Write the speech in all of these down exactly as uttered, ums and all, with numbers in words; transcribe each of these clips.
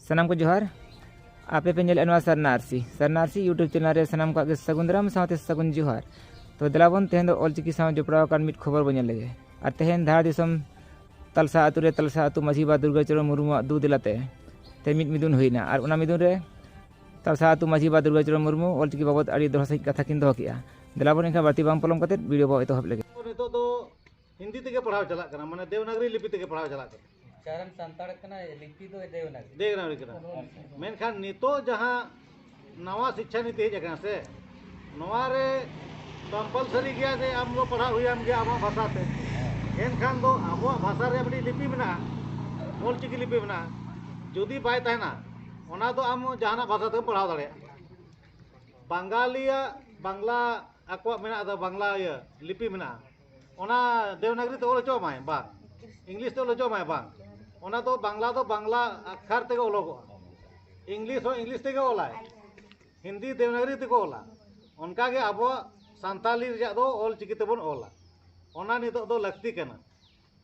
ᱥᱟᱱᱟᱢ ᱠᱚ ᱡᱚᱦᱟᱨ᱾ ᱟᱯᱮ ᱯᱮ ᱧᱮᱞᱮᱫᱼᱟ ᱱᱚᱣᱟ ᱥᱟᱨᱱᱟ ᱟᱨᱥᱤ᱾ ᱥᱟᱨᱱᱟ ᱟᱨᱥᱤ YouTube ᱪᱮᱱᱮᱞ ᱨᱮ ᱥᱟᱱᱟᱢ ᱠᱚᱣᱟᱜ ᱜᱮ ᱥᱟᱹᱜᱩᱱ ᱫᱟᱨᱟᱢ ᱥᱟᱶᱛᱮ ᱥᱟᱹᱜᱩᱱ ᱡᱚᱦᱟᱨ᱾ ᱛᱚ ᱫᱮᱞᱟ ᱵᱚᱱ ᱛᱮᱦᱮᱧ ᱫᱚ ᱚᱞᱪᱤᱠᱤ ᱥᱟᱶ ᱡᱚᱯᱲᱟᱣ ᱟᱠᱟᱱ ᱢᱤᱫ ᱠᱷᱚᱵᱚᱨ ᱵᱚᱱ ᱧᱮᱞ ᱞᱮᱜᱮ᱾ ᱟᱨ ᱛᱮᱦᱮᱧ ᱫᱷᱟᱲ ᱫᱤᱥᱚᱢ ᱛᱟᱞᱥᱟ ᱟᱹᱛᱩ ᱨᱮ ᱛᱟᱞᱥᱟ ᱟᱹᱛᱩ ᱢᱟᱹᱡᱷᱤ ᱵᱟ ᱫᱩᱨᱜᱟᱪᱚᱨᱚᱱ ᱢᱩᱨᱢᱩᱣᱟᱜ ᱫᱩ ᱫᱮᱞᱟᱛᱮ ᱛᱮ ᱢᱤᱫ ᱢᱤᱫᱩᱱ ᱦᱩᱭᱱᱟ᱾ ᱟᱨ ᱚᱱᱟ ᱢᱤᱫᱩᱱ ᱨᱮ ᱛᱟᱞᱥᱟ ᱟᱹᱛᱩ ᱢᱟᱹᱡᱷᱤ ᱵᱟ ᱫᱩᱨᱜᱟᱪᱚᱨᱚᱱ ᱢᱩᱨᱢᱩ ᱚᱞᱪᱤᱠᱤ ᱵᱟᱵᱚᱫ ᱟᱹᱰᱤ ᱫᱚᱦᱲᱟ ᱥᱟᱺᱦᱤᱡ ᱠᱟᱛᱷᱟ ᱠᱤᱱ ᱫᱚᱦᱚ ᱠᱮᱜᱼᱟ᱾ ᱫᱮᱞᱟ ᱵᱚᱱ ᱮᱱᱠᱷᱟᱱ ᱵᱟᱹᱲᱛᱤ ᱵᱟᱝ ᱯᱚᱞᱚᱢ ᱠᱟᱛᱮ ᱵᱷᱤᱰᱤᱭᱳ ᱵᱚ ᱮᱛᱚᱦᱚᱵ ᱞᱮᱜᱮ᱾ ᱱᱤᱛᱚᱜ ᱫᱚ ᱦᱤᱱᱫᱤ ᱛᱮᱜᱮ ᱯᱟᱲᱦᱟᱣ ᱪᱟᱞᱟᱜ ᱠᱟᱱᱟ, ᱢᱟᱱᱮ ᱫᱮᱵᱽᱱᱟᱜᱚᱨᱤ ᱞᱤᱯᱤ ᱛᱮᱜᱮ ᱯᱟᱲᱦᱟᱣ ᱪᱟᱞᱟᱜ ᱠᱟᱱᱟ᱾ ᱩᱪᱪᱟᱨᱚᱱ ᱥᱟᱱᱛᱟᱲ ᱠᱟᱱᱟ, ᱞᱤᱯᱤ ᱫᱚ ᱫᱮᱣᱱᱟᱜᱚᱨᱤ᱾ ᱫᱮᱣᱱᱟᱜᱚᱨᱤ ᱠᱟᱱᱟ᱾ ᱟᱪᱪᱷᱟ᱾ ᱢᱮᱱᱠᱷᱟᱱ ᱱᱤᱛᱚᱜ ᱡᱟᱦᱟᱸ ᱱᱟᱣᱟ ᱥᱤᱠᱪᱷᱟ ᱱᱤᱛᱤ ᱦᱮᱡ ᱟᱠᱟᱱᱟ ᱥᱮ, ᱱᱚᱣᱟ ᱨᱮ ᱠᱚᱢᱯᱟᱞᱥᱟᱨᱤ ᱜᱮᱭᱟ ᱡᱮ ᱟᱢ ᱫᱚ ᱯᱟᱲᱦᱟᱜ ᱦᱩᱭᱟᱢ ᱜᱮᱭᱟ ᱟᱢᱟᱜ ᱵᱷᱟᱥᱟ ᱛᱮ᱾ ᱮᱱᱠᱷᱟᱱ ᱫᱚ ᱟᱵᱚᱣᱟᱜ ᱵᱷᱟᱥᱟ ᱨᱮ ᱢᱤᱫᱴᱤᱡ ᱞᱤᱯᱤ ᱢᱮᱱᱟᱜᱼᱟ, ᱚᱞ ᱪᱤᱠᱤ ᱞᱤᱯᱤ ᱢᱮᱱᱟᱜᱼᱟ, ᱡᱩᱫᱤ ᱵᱟᱭ ᱛᱟᱦᱮᱱᱟ, ᱚᱱᱟ ᱫᱚ ᱟᱢ ᱡᱟᱦᱟᱱᱟᱜ ᱵᱷᱟᱥᱟ ᱛᱮᱢ ᱯᱟᱲᱦᱟᱣ ᱫᱟᱲᱮᱭᱟᱜᱼᱟ᱾ ᱵᱟᱝᱜᱟᱞᱤᱭᱟᱜ ᱵᱟᱝᱞᱟ ᱟᱠᱚᱣᱟᱜ ᱢᱮᱱᱟᱜ ᱫᱚ, ᱵᱟᱝᱞᱟ ᱤᱭᱟᱹ ᱞᱤᱯᱤ ᱢᱮᱱᱟᱜᱼᱟ, ᱚᱱᱟ ᱫᱮᱣᱱᱟᱜᱽᱨᱤ ᱛᱮ ᱚᱞ ᱦᱚᱪᱚ ᱟᱢᱟᱭ? ᱵᱟᱝ᱾ ᱤᱝᱞᱤᱥ ᱛᱮ ᱚᱞ ᱦᱚᱪᱚ ᱟᱢᱟᱭ? ᱵᱟᱝ᱾ ᱚᱱᱟ ᱫᱚ ᱵᱟᱝᱞᱟ ᱫᱚ ᱵᱟᱝᱞᱟ ᱟᱠᱷᱟᱨ ᱛᱮᱜᱮ ᱚᱞᱚᱜᱚᱜᱼᱟ᱾ ᱤᱝᱞᱤᱥ ᱦᱚᱸ ᱤᱝᱞᱤᱥ ᱛᱮᱜᱮ ᱚᱞᱟᱭ, ᱦᱤᱱᱫᱤ ᱫᱮᱣᱱᱟᱜᱽᱨᱤ ᱛᱮᱠᱚ ᱚᱞᱟ᱾ ᱚᱱᱠᱟᱜᱮ ᱟᱵᱚᱣᱟᱜ ᱥᱟᱱᱛᱟᱞᱤ ᱨᱮᱭᱟᱜ ᱫᱚ ᱚᱞ ᱪᱤᱠᱤ ᱛᱮᱵᱚᱱ ᱚᱞᱟ᱾ ᱚᱱᱟ ᱱᱤᱛᱚᱜ ᱫᱚ ᱞᱟᱹᱠᱛᱤ ᱠᱟᱱᱟ᱾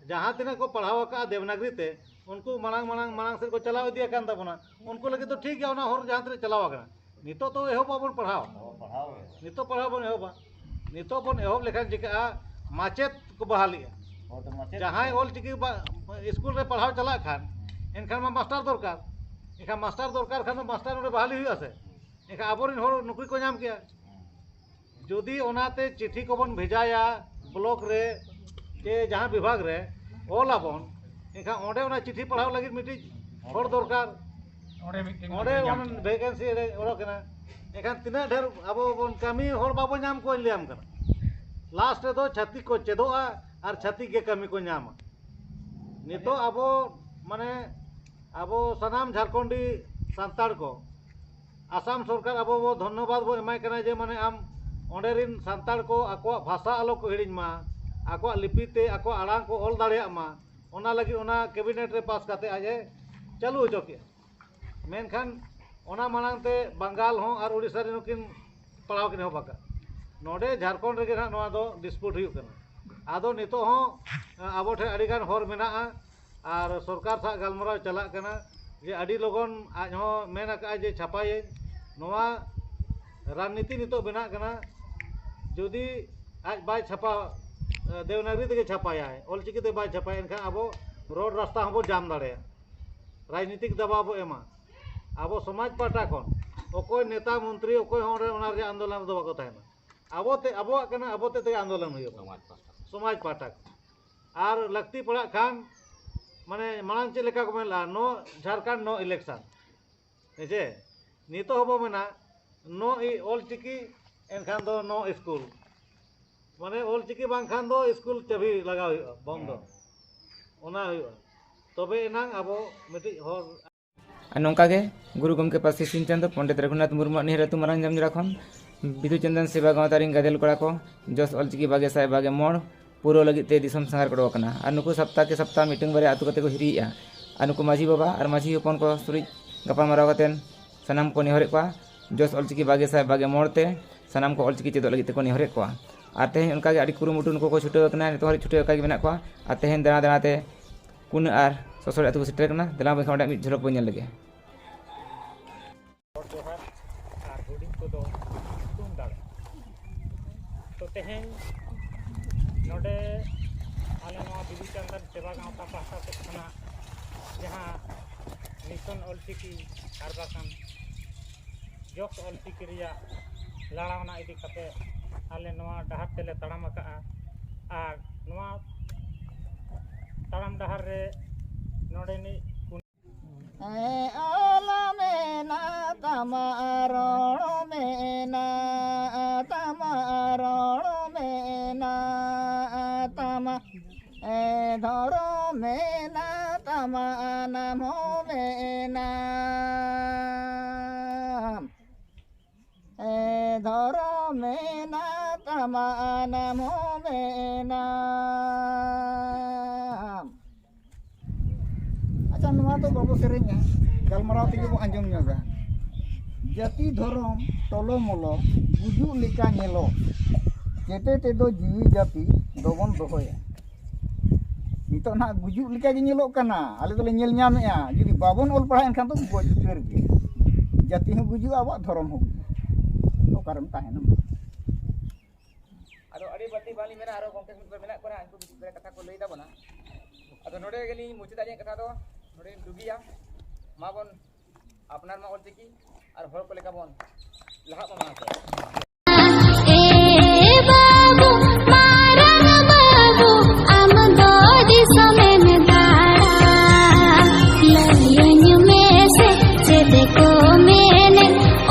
ᱡᱟᱦᱟᱸ ᱛᱤᱱᱟᱹᱜ ᱠᱚ ᱯᱟᱲᱦᱟᱣ ᱟᱠᱟᱫᱼᱟ ᱫᱮᱵᱽᱱᱟᱜᱽᱨᱤ ᱛᱮ, ᱩᱱᱠᱩ ᱢᱟᱲᱟᱝ, ᱢᱟᱲᱟᱝ, ᱢᱟᱲᱟᱝ ᱥᱮᱫ ᱠᱚ ᱪᱟᱞᱟᱣ ᱤᱫᱤ ᱟᱠᱟᱱ ᱛᱟᱵᱚᱱᱟ᱾ ᱩᱱᱠᱩ ᱞᱟᱹᱜᱤᱫ ᱫᱚ ᱴᱷᱤᱠ ᱜᱮᱭᱟ, ᱚᱱᱟ ᱦᱚᱨ ᱡᱟᱦᱟᱸ ᱛᱤᱱᱟᱹᱜ ᱪᱟᱞᱟᱣ ᱟᱠᱟᱱᱟ᱾ ᱱᱤᱛᱚᱜ ᱫᱚ ᱮᱦᱚᱵ ᱟᱵᱚᱱ ᱯᱟᱲᱦᱟᱣ᱾ ᱚ, ᱯᱟᱲᱦᱟᱣ ᱜᱮ᱾ ᱱᱤᱛᱚᱜ ᱯᱟᱲᱦᱟᱣ ᱵᱚᱱ ᱮᱦᱚᱵᱟ᱾ ᱱᱤᱛᱚᱜ ᱵᱚᱱ ᱮᱦᱚᱵ ᱞᱮᱠᱷᱟᱱ ᱪᱤᱠᱟᱹᱜᱼᱟ, ᱢᱟᱪᱮᱫ ᱠᱚ ᱵᱟᱦᱟᱞᱤᱜᱼᱟ᱾ ᱚ, ᱛᱚ ᱢᱟᱪᱮᱫ ᱡᱟᱦᱟᱸᱭ ᱠᱚ᱾ ᱚᱞ ᱪᱤᱠᱤ ᱵᱟ-, ᱤᱥᱠᱩᱞ ᱨᱮ ᱯᱟᱲᱦᱟᱣ ᱪᱟᱞᱟᱜ ᱠᱷᱟᱱ, ᱮᱱᱠᱷᱟᱱ ᱢᱟ ᱢᱟᱥᱴᱟᱨ ᱫᱚᱨᱠᱟᱨ᱾ ᱮᱱᱠᱷᱟᱱ ᱢᱟᱥᱴᱟᱨ ᱫᱚᱨᱠᱟᱨ ᱠᱷᱟᱱ ᱫᱚ ᱢᱟᱥᱴᱟᱨ ᱚᱸᱰᱮ ᱵᱟᱦᱟᱞᱤ ᱦᱩᱭᱩᱜᱼᱟ ᱥᱮ? ᱮᱱᱠᱷᱟᱱ ᱟᱵᱚᱨᱮᱱ ᱦᱚᱲ ᱱᱚᱠᱨᱤ ᱠᱚ ᱧᱟᱢ ᱠᱮᱭᱟ᱾ ᱡᱩᱫᱤ ᱚᱱᱟᱛᱮ ᱪᱤᱴᱷᱤ ᱠᱚᱵᱚᱱ ᱵᱷᱮᱡᱟᱭᱟ ᱵᱞᱚᱠ ᱨᱮ ᱪᱮ ᱡᱟᱦᱟᱸ ᱵᱤᱵᱷᱟᱜᱽ ᱨᱮ ᱚᱞ ᱟᱵᱚᱱ, ᱮᱱᱠᱷᱟᱱ ᱚᱸᱰᱮ ᱚᱱᱟ ᱪᱤᱴᱷᱤ ᱯᱟᱲᱦᱟᱣ ᱞᱟᱹᱜᱤᱫ ᱢᱤᱫᱴᱤᱡ ᱦᱚᱲ ᱫᱚᱨᱠᱟᱨ᱾ ᱚᱸᱰᱮ ᱢᱤᱫᱴᱮᱱ ᱚᱸᱰᱮ ᱧᱟᱢ ᱚᱱᱟ ᱠᱮᱫᱟ᱾ ᱵᱷᱮᱠᱮᱱᱥᱤ ᱨᱮ ᱚᱰᱚᱠ ᱮᱱᱟ, ᱮᱱᱠᱷᱟᱱ ᱛᱤᱱᱟᱹᱜ ᱰᱷᱮᱨ ᱟᱵᱚ ᱵᱚᱱ ᱠᱟᱹᱢᱤ ᱦᱚᱲ ᱵᱟᱵᱚ ᱧᱟᱢ ᱠᱚᱣᱟ, ᱞᱟᱹᱭᱟᱢ ᱠᱟᱱᱟ᱾ ᱞᱟᱥᱴ ᱨᱮᱫᱚ ᱪᱷᱟᱹᱛᱤᱠ ᱠᱚ ᱪᱮᱫᱚᱜᱼᱟ ᱟᱨ ᱪᱷᱟᱹᱛᱤᱠ ᱜᱮ ᱠᱟᱹᱢᱤ ᱠᱚ ᱧᱟᱢᱟ᱾ ᱱᱤᱛᱚᱜ ᱟᱵᱚ, ᱢᱟᱱᱮ, ᱟᱵᱚ ᱥᱟᱱᱟᱢ ᱡᱷᱟᱲᱠᱷᱚᱸᱰᱤ ᱥᱟᱱᱛᱟᱲ ᱠᱚ ᱟᱥᱟᱢ ᱥᱚᱨᱠᱟᱨ ᱟᱵᱚ ᱵᱚ ᱫᱷᱚᱱᱱᱚᱵᱟᱫ ᱵᱚ ᱮᱢᱟᱭ ᱠᱟᱱᱟ ᱡᱮ, ᱢᱟᱱᱮ, ᱟᱢ ᱚᱸᱰᱮ ᱨᱤᱱ ᱥᱟᱱᱛᱟᱲ ᱠᱚ ᱟᱠᱚᱣᱟᱜ ᱵᱷᱟᱥᱟ ᱟᱞᱚ ᱠᱚ ᱦᱤᱲᱤᱧ ᱢᱟ, ᱟᱠᱚᱣᱟᱜ ᱞᱤᱯᱤ ᱛᱮ ᱟᱠᱚᱣᱟᱜ ᱟᱲᱟᱝ ᱠᱚ ᱚᱞ ᱫᱟᱲᱮᱭᱟᱜ ᱢᱟ, ᱚᱱᱟ ᱞᱟᱹᱜᱤᱫ ᱚᱱᱟ ᱠᱮᱵᱤᱱᱮᱴ ᱨᱮ ᱯᱟᱥ ᱠᱟᱛᱮ ᱟᱡ ᱮ ᱪᱟᱹᱞᱩ ᱦᱚᱪᱚ ᱠᱮᱜᱼᱟ᱾ ᱢᱮᱱᱠᱷᱟᱱ ᱚᱱᱟ ᱢᱟᱲᱟᱝ ᱛᱮ ᱵᱟᱝᱜᱟᱞ ᱦᱚᱸ ᱟᱨ ᱩᱲᱤᱥᱥᱟ ᱨᱮᱱ ᱦᱚᱸᱠᱤᱱ ᱯᱟᱲᱦᱟᱣ ᱠᱤᱱ ᱮᱦᱚᱵ ᱟᱠᱟᱫ᱾ ᱱᱚᱰᱮ ᱡᱷᱟᱲᱠᱷᱚᱸᱰ ᱨᱮᱜᱮ ᱱᱟᱦᱟᱜ ᱱᱚᱣᱟ ᱫᱚ ᱰᱤᱥᱯᱩᱴ ᱦᱩᱭᱩᱜ ᱠᱟᱱᱟ᱾ ᱟᱫᱚ ᱱᱤᱛᱚᱜ ᱦᱚᱸ, ᱮ, ᱟᱵᱚ ᱴᱷᱮᱱ ᱟᱹᱰᱤᱜᱟᱱ ᱦᱚᱨ ᱢᱮᱱᱟᱜᱼᱟ ᱟᱨ ᱥᱚᱨᱠᱟᱨ ᱥᱟᱶ ᱜᱟᱞᱢᱟᱨᱟᱣ ᱪᱟᱞᱟᱜ ᱠᱟᱱᱟ᱾ ᱡᱮ ᱟᱹᱰᱤ ᱞᱚᱜᱚᱱ ᱟᱡ ᱦᱚᱸ ᱢᱮᱱ ᱟᱠᱟᱫᱼᱟᱭ ᱡᱮ ᱪᱷᱟᱯᱟᱭᱟᱹᱧ᱾ ᱱᱚᱣᱟ ᱨᱟᱡᱽᱱᱤᱛᱤ ᱱᱤᱛᱚᱜ ᱵᱮᱱᱟᱜ ᱠᱟᱱᱟ, ᱡᱩᱫᱤ ᱟᱡ ᱵᱟᱭ ᱪᱷᱟᱯᱟ, ᱮ, ᱫᱮᱣᱱᱟᱜᱚᱨᱤ ᱛᱮᱜᱮ ᱪᱷᱟᱯᱟᱭᱟᱭ, ᱚᱞᱪᱤᱠᱤ ᱛᱮ ᱵᱟᱭ ᱪᱷᱟᱯᱟᱭᱟ, ᱮᱱᱠᱷᱟᱱ ᱟᱵᱚ ᱨᱳᱰ ᱨᱟᱥᱛᱟ ᱦᱚᱸᱵᱚ ᱡᱟᱢ ᱫᱟᱲᱮᱭᱟᱜᱼᱟ᱾ ᱨᱟᱡᱽᱱᱤᱛᱤᱠ ᱫᱟᱵᱟᱣ ᱵᱚ ᱮᱢᱟ᱾ ᱟᱵᱚ ᱥᱚᱢᱟᱡᱽ ᱯᱟᱦᱴᱟ ᱠᱷᱚᱱ ᱚᱠᱚᱭ ᱱᱮᱛᱟ ᱢᱚᱱᱛᱨᱤ ᱚᱠᱚᱭ ᱦᱚᱸ ᱚᱸᱰᱮ ᱚᱱᱟ ᱨᱮᱭᱟᱜ ᱟᱱᱫᱳᱞᱚᱱ ᱨᱮᱫᱚ ᱵᱟᱠᱚ ᱛᱟᱦᱮᱱᱟ᱾ ᱟᱵᱚ ᱛᱮ, ᱟᱵᱚᱣᱟᱜ ᱠᱟᱱᱟ, ᱟᱵᱚ ᱛᱮ ᱛᱮᱜᱮ ᱟᱱᱫᱳᱞᱚᱱ ᱦᱩᱭᱩᱜᱼᱟ᱾ ᱥᱚᱢᱟᱡᱽ ᱯᱟᱦᱴᱟ ᱠᱷᱚᱱ᱾ ᱥᱚᱢᱟᱡᱽ ᱯᱟᱦᱴᱟ ᱠᱷᱚᱱ᱾ ᱟᱨ ᱞᱟᱹᱠᱛᱤ ᱯᱟᱲᱟᱜ ᱠᱷᱟᱱ, ᱢᱟᱱᱮ, ᱢᱟᱲᱟᱝ ᱪᱮᱫ ᱞᱮᱠᱟ ᱠᱚ ᱢᱮᱱ ᱞᱮᱫᱼᱟ, "No ᱡᱷᱟᱲᱠᱷᱚᱸᱰ, no election", ᱦᱮᱸ ᱥᱮ? ᱱᱤᱛᱚᱜ ᱦᱚᱸᱵᱚ ᱢᱮᱱᱟ, "No ᱚᱞᱪᱤᱠᱤ", ᱮᱱᱠᱷᱟᱱ ᱫᱚ no school᱾ ᱢᱟᱱᱮ, ᱚᱞᱪᱤᱠᱤ ᱵᱟᱝᱠᱷᱟᱱ ᱫᱚ ᱥᱠᱩᱞ ᱪᱟᱹᱵᱤ ᱞᱟᱜᱟᱣ ᱦᱩᱭᱩᱜᱼᱟ, ᱵᱚᱱᱫᱚ᱾ ᱚᱱᱟ ᱦᱩᱭᱩᱜᱼᱟ, ᱛᱚᱵᱮ ᱮᱱᱟᱝ ᱟᱵᱚ ᱢᱤᱫᱴᱤᱡ ᱦᱚᱨ᱾ ᱟᱨ ᱱᱚᱝᱠᱟ ᱜᱮ ᱜᱩᱨᱩ ᱜᱚᱢᱠᱮ ᱯᱟᱹᱨᱥᱤ ᱥᱤᱧ ᱪᱟᱸᱫᱚ ᱯᱚᱱᱰᱤᱛ ᱨᱚᱜᱷᱩᱱᱟᱛᱷ ᱢᱩᱨᱢᱩᱣᱟᱜ ᱱᱤᱦᱟᱹᱨ ᱟᱹᱛᱩ ᱢᱟᱨᱟᱝ ᱡᱟᱢᱡᱚᱲᱟ ᱠᱷᱚᱱ ᱵᱤᱫᱩ ᱪᱟᱸᱫᱟᱱ ᱥᱮᱵᱟ ᱜᱟᱶᱛᱟ ᱨᱤᱱ ᱜᱟᱫᱮᱞ ᱠᱚᱲᱟ ᱠᱚ ᱡᱚᱥ ᱚᱞᱪᱤᱠᱤ ᱵᱟᱜᱮ ᱥᱟᱭ ᱵᱟᱜᱮ ᱢᱚᱬ ᱯᱩᱨᱟᱹᱣ ᱞᱟᱹᱜᱤᱫ ᱛᱮ ᱫᱤᱥᱚᱢ ᱥᱟᱸᱜᱷᱟᱨ ᱠᱚ ᱚᱰᱚᱠ ᱟᱠᱟᱱᱟ᱾ ᱟᱨ ᱱᱩᱠᱩ ᱥᱟᱯᱛᱟ ᱠᱮ ᱥᱟᱯᱛᱟ ᱢᱤᱫᱴᱟᱝ ᱵᱟᱨᱭᱟ ᱟᱹᱛᱩ ᱠᱟᱛᱮ ᱠᱚ ᱦᱤᱨᱤᱭᱮᱫᱼᱟ᱾ ᱟᱨ ᱱᱩᱠᱩ ᱢᱟᱹᱡᱷᱤ ᱵᱟᱵᱟ ᱟᱨ ᱢᱟᱹᱡᱷᱤ ᱦᱚᱯᱚᱱ ᱠᱚ ᱥᱩᱨᱤᱡ ᱜᱟᱯᱟᱞᱢᱟᱨᱟᱣ ᱠᱟᱛᱮ ᱥᱟᱱᱟᱢ ᱠᱚ ᱱᱮᱦᱚᱨᱮᱫ ᱠᱚᱣᱟ, ᱡᱚᱥ ᱚᱞᱪᱤᱠᱤ ᱵᱟᱜᱮ ᱥᱟᱭ ᱵᱟᱜᱮ ᱢᱚᱬ ᱛᱮ ᱥᱟᱱᱟᱢ ᱠᱚ ᱚᱞᱪᱤᱠᱤ ᱪᱮᱫᱚᱜ ᱞᱟᱹᱜᱤᱫ ᱛᱮᱠᱚ ᱱᱮᱦᱚᱨᱮᱫ ᱠᱚᱣᱟ᱾ ᱟᱨ ᱛᱮᱦᱮᱧ ᱚᱱᱠᱟᱜᱮ ᱟᱹᱰᱤ ᱠᱩᱨᱩᱢᱩᱴᱩ ᱱᱩᱠᱩ ᱠᱚ ᱪᱷᱩᱴᱟᱹᱣ ᱟᱠᱟᱱᱟ, ᱱᱤᱛᱚᱜ ᱦᱟᱹᱨᱤᱡ ᱪᱷᱩᱴᱟᱹᱣ ᱟᱠᱟᱫ ᱜᱮ ᱢᱮᱱᱟᱜ ᱠᱚᱣᱟ᱾ ᱟᱨ ᱛᱮᱦᱮᱧ ᱫᱟᱬᱟ ᱫᱟᱬᱟ ᱛᱮ ᱠᱩᱱᱟᱹ ᱟᱨ ᱥᱚᱥᱚᱲ ᱟᱹᱛᱩ ᱠᱚ ᱥᱮᱴᱮᱨ ᱠᱟᱱᱟ᱾ ᱫᱮᱞᱟ ᱵᱚᱱ ᱮᱱᱠᱷᱟᱱ ᱚᱸᱰᱮ ᱢᱤᱫ ᱡᱷᱚᱞᱚᱠ ᱵᱚᱱ ᱧᱮᱞ ᱞᱮᱜᱮ᱾ ᱡᱚᱦᱟᱨ ᱟᱨ ᱦᱩᱰᱤᱧ ᱠᱚᱫᱚ ᱧᱩᱛᱩᱢ ᱫᱟᱲᱮ᱾ ᱛᱚ, ᱛᱮᱦᱮᱧ ᱱᱚᱰᱮ ᱟᱞᱮ ᱱᱚᱣᱟ ᱵᱤᱫᱩ ᱪᱟᱸᱫᱟᱱ ᱥᱮᱵᱟ ᱜᱟᱶᱛᱟ ᱯᱟᱦᱴᱟ ᱥᱮᱫ ᱠᱷᱚᱱᱟᱜ ᱡᱟᱦᱟᱸ ᱢᱤᱥᱚᱱ ᱚᱞᱪᱤᱠᱤ ᱟᱨ ᱵᱟᱠᱷᱟᱱ ᱡᱚᱥ ᱚᱞᱪᱤᱠᱤ ᱨᱮᱭᱟᱜ ᱞᱟᱲᱟᱣᱱᱟ ᱤᱫᱤ ᱠᱟᱛᱮ ᱟᱞᱮ ᱱᱚᱣᱟ ᱰᱟᱦᱟᱨ ᱛᱮᱞᱮ ᱛᱟᱲᱟᱢ ᱟᱠᱟᱫᱼᱟ᱾ ᱟᱨ ᱱᱚᱣᱟ ᱛᱟᱲᱟᱢ ᱰᱟᱦᱟᱨ ᱨᱮ ᱱᱚᱰᱮᱱᱤᱡ ᱚᱞ ᱢᱮᱱᱟᱜ ᱛᱟᱢᱟ, ᱨᱚᱲ ᱢᱮᱱᱟᱜ ᱛᱟᱢᱟ, ᱨᱚᱲ ᱢᱮᱱᱟᱜ ᱛᱟᱢᱟ, ᱮ ᱫᱷᱚᱨᱚᱢ ᱢᱮᱱᱟᱜ ᱛᱟᱢᱟ, ᱱᱟᱢ ᱦᱚᱸ ᱢᱮᱱᱟᱢ᱾ ᱮ ᱫᱷᱚᱨᱚᱢ ᱢᱮᱱᱟᱜ ᱛᱟᱢᱟ, ᱱᱟᱢ ᱦᱚᱸ ᱢᱮᱱᱟᱢ᱾ ᱟᱪᱪᱷᱟ, ᱱᱚᱣᱟ ᱫᱚ ᱵᱟᱵᱚ ᱥᱮᱨᱮᱧᱟ, ᱜᱟᱞᱢᱟᱨᱟᱣ ᱛᱮᱜᱮ ᱵᱚ ᱟᱸᱡᱚᱢ ᱧᱚᱜᱟ᱾ ᱡᱟᱹᱛᱤ ᱫᱷᱚᱨᱚᱢ ᱴᱚᱞᱚᱢᱚᱞᱚ ᱜᱩᱡᱩᱜ ᱞᱮᱠᱟ ᱧᱮᱞᱚᱜ, ᱪᱮᱴᱮ ᱛᱮᱫᱚ ᱡᱤᱣᱤ ᱡᱟᱹᱛᱤ ᱫᱚᱵᱚᱱ ᱫᱚᱦᱚᱭᱟ᱾ ᱱᱤᱛᱚᱜ ᱱᱟᱦᱟᱜ ᱜᱩᱡᱩᱜ ᱞᱮᱠᱟ ᱜᱮ ᱧᱮᱞᱚᱜ ᱠᱟᱱᱟ᱾ ᱟᱞᱮ ᱫᱚᱞᱮ ᱧᱮᱞ ᱧᱟᱢᱮᱜᱼᱟ, ᱡᱩᱫᱤ ᱵᱟᱵᱚᱱ ᱚᱞ ᱯᱟᱲᱦᱟᱜ ᱮᱱᱠᱷᱟᱱ ᱫᱚ ᱜᱚᱡ ᱩᱛᱟᱹᱨ ᱜᱮ᱾ ᱡᱟᱹᱛᱤ ᱦᱚᱸ ᱜᱩᱡᱩᱜᱼᱟ, ᱟᱵᱚᱣᱟᱜ ᱫᱷᱚᱨᱚᱢ ᱦᱚᱸ ᱜᱩᱡᱩᱜᱼᱟ᱾ ᱚᱠᱟᱨᱮᱢ ᱛᱟᱦᱮᱱᱟ? ᱟᱫᱚ ᱟᱹᱰᱤ ᱵᱟᱹᱲᱛᱤ ᱵᱟᱝᱞᱤᱧ ᱢᱮᱱᱟ, ᱟᱨᱚ ᱜᱚᱢᱠᱮ ᱢᱤᱫ ᱵᱟᱨ ᱢᱮᱱᱟᱜ ᱠᱚᱣᱟ, ᱩᱱᱠᱩ ᱢᱤᱫ ᱵᱟᱨ ᱠᱟᱛᱷᱟ ᱠᱚ ᱞᱟᱹᱭ ᱛᱟᱵᱚᱱᱟ᱾ ᱟᱫᱚ ᱱᱚᱰᱮ ᱜᱮᱞᱤᱧ ᱢᱩᱪᱟᱹᱫ ᱟᱹᱞᱤᱧᱟᱜ ᱠᱟᱛᱷᱟ ᱫᱚ, ᱱᱚᱰᱮᱞᱤᱧ ᱫᱩᱜᱤᱭᱟ᱾ ᱢᱟ ᱵᱚᱱ ᱟᱯᱱᱟᱨ ᱢᱟ ᱚᱞᱪᱤᱠᱤ ᱟᱨ ᱦᱚᱲ ᱠᱚ ᱞᱮᱠᱟ ᱵᱚᱱ ᱞᱟᱦᱟᱜ ᱢᱟ ᱢᱟᱲᱟᱝ ᱥᱮᱫ᱾ ᱮ ᱵᱟᱹᱵᱩ, ᱢᱟᱨᱟᱝ ᱵᱟᱹᱵᱩ, ᱟᱢ ᱫᱚ ᱫᱤᱥᱚᱢᱮᱢ ᱫᱟᱬᱟ᱾ ᱞᱟᱹᱭᱟᱹᱧ ᱢᱮᱥᱮ, ᱪᱮᱫ ᱠᱚ ᱢᱮᱱᱮᱫ,